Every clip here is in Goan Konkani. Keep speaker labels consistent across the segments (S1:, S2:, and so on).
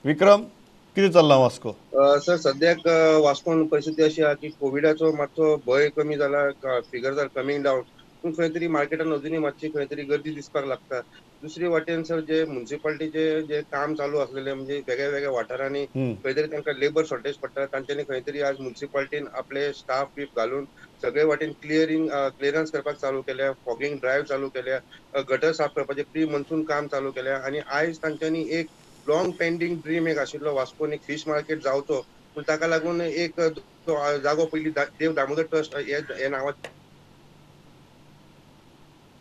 S1: विक्रम, कितें चल्लां वास्को?
S2: सर, सद्याक वास्कोन परिस्थिती अशी आहा की कोविडाचो मातसो भंय कमी जाला, फिगर्स are coming down, पूण खंय तरी मार्केटान अजुनूय मातशी खंय तरी गर्दी दिसपाक लागता. दुसरी वाटेन सर, जे म्युनिसिपालिटीचे जे काम चालू आसलेले, म्हणजे वेगळ्या वेगळ्या वाठारांनी खंय तरी तांकां लेबर शॉर्टेज पडटा, तांच्यांनी खंय तरी आज म्युनिसिपालिटीन आपले स्टाफ बीफ घालून सगळे वाटेन क्लियरन्स करपाक चालू केल्या, फॉगिंग ड्रायव्ह चालू केल्या, गटर साफ करपाचें प्री मॉन्सून काम चालू केल्या. आनी आयज तांच्यांनी एक लॉंग पेंडींग ड्रीम एक आशिल्लो वास्कोन एक फीश मार्केट जावचो, पूण ताका लागून एक जागो पयली देव दामोदर ट्रस्ट हे नांवाचो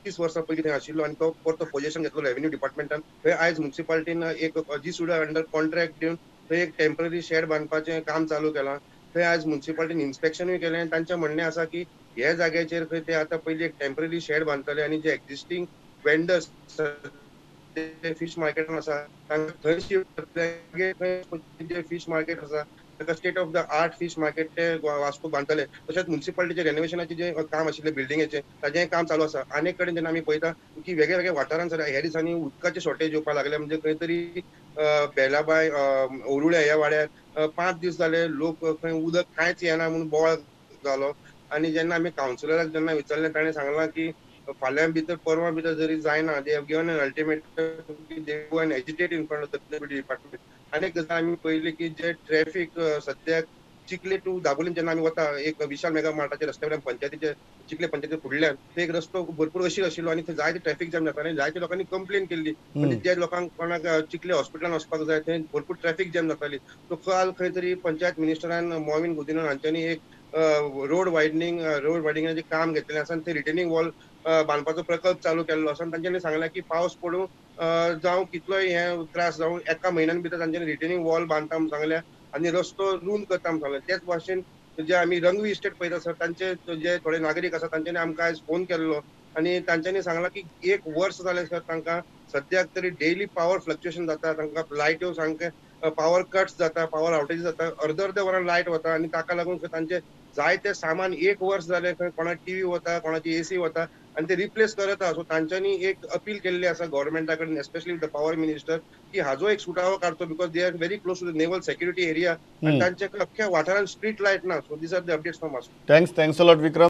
S2: 30 वर्सां पयलीं थंय आशिल्लो आनी तो परतो पोजेशन घेतलो रेव्हेन्यू डिपार्टमेंटान. थंय आयज म्युनिसिपालिटीन एक जीसुडा अंडर कॉन्ट्रॅक्ट दिवन थंय एक टेम्पररी शेड बांदपाचें काम चालू केलां. थंय आयज म्युनिसिपालिटीन इन्स्पेक्शनूय केलें आनी तांचें म्हणणें आसा की हे जाग्याचेर खंय ते आतां पयलीं एक टेम्पररी शेड बांदतले आनी जे एक्झिस्टींग वेंडर्स फिश मार्केटान आसा तांकां थंय शिफ्ट करतले. थंय जे फिश मार्केट आसा ताका state of the art fish market ते वास्को बांदतले. तशेंच म्युनिसिपालिटीचे रेनोवेशनाचें जें काम आशिल्लें बिल्डिंगेचें ताचेंय काम चालू आसा. आनी कडेन जेन्ना आमी पळयता की वेगळ्या वेगळ्या वाठारांत सर ह्या दिसांनी उदकाचें शॉर्टेज येवपाक लागलें. म्हणजे खंय तरी बेलाबाय ओरुळे ह्या वाड्यार 5 दीस जाले लोक खंय उदक कांयच येना म्हणून बोवाळ जालो. आनी जेन्ना आमी कावन्सिलराक जेन्ना विचारलें ताणें सांगलां की फाल्यां भितर परवां भितर जरी जायना, they have given an ultimatum, they go and agitate in front of the PWD department. आनी एक गजाल आमी पळयली की जे ट्रॅफिक सद्याक चिखले टू दाबोलीम जेन्ना आमी वता एक विशाल मेगा मार्टाच्या रस्त्या वयल्यान पंचायतीचे चिखले पंचायती फुडल्यान ते एक रस्तो भरपूर अशीर आशिल्लो आनी थंय जायते ट्रॅफिक जॅम जातालें. जायते लोकांनी कंप्लेन केल्ली, म्हणजे जे लोकांक कोणाक चिखले हॉस्पिटलान वचपाक जाय थंय भरपूर ट्रॅफिक जॅम जाताली. सो काल खंय तरी पंचायत मिनिस्टरान मॉविन गुदिन्हो हांच्यांनी एक रोड वायडनिंगाचें काम घेतलेलें आसा आनी थंय रिटेनिंग वॉल बांदपाचो प्रकल्प चालू केल्लो आसा. आनी तांच्यांनी सांगलें की पावस पडूं जावं कितलोय हे त्रास जावं एका म्हयन्यान भितर तांच्यांनी रिटेनिंग वॉल बांदता म्हूण सांगल्या आनी रस्तो रूंद करता म्हूण सांगलें. तेच भाशेन जे आमी रंगवी इस्टेट पळयता सर, तांचे जे थोडे नागरीक आसा तांच्यांनी आमकां आयज फोन केल्लो आनी तांच्यांनी सांगलां की 1 वर्स जालें सर तांकां सद्याक तरी डेली पावर फ्लक्च्युएशन जाता, तांकां लायट्यो सामकें पावर कट्स जाता, पावर आवटेज जाता, अर्द अर्द वरान लायट वता आनी ताका लागून तांचे जायते सामान 1 वर्स जालें खंय कोणाक टीव्ही वता, कोणाची एसी वता आनी ते रिप्लेस करत आहा. सो तांच्यांनी एक अपील केल्ली आसा गव्हर्मेंटा कडेन, एस्पेशली the power minister, की हाजो एक सुटावो काडचो because they are very close to the naval security area आनी तांच्या अख्ख्या वाठारांत स्ट्रीट लायट ना. So these are the updates from Vasco.
S1: Thanks a lot Vikram.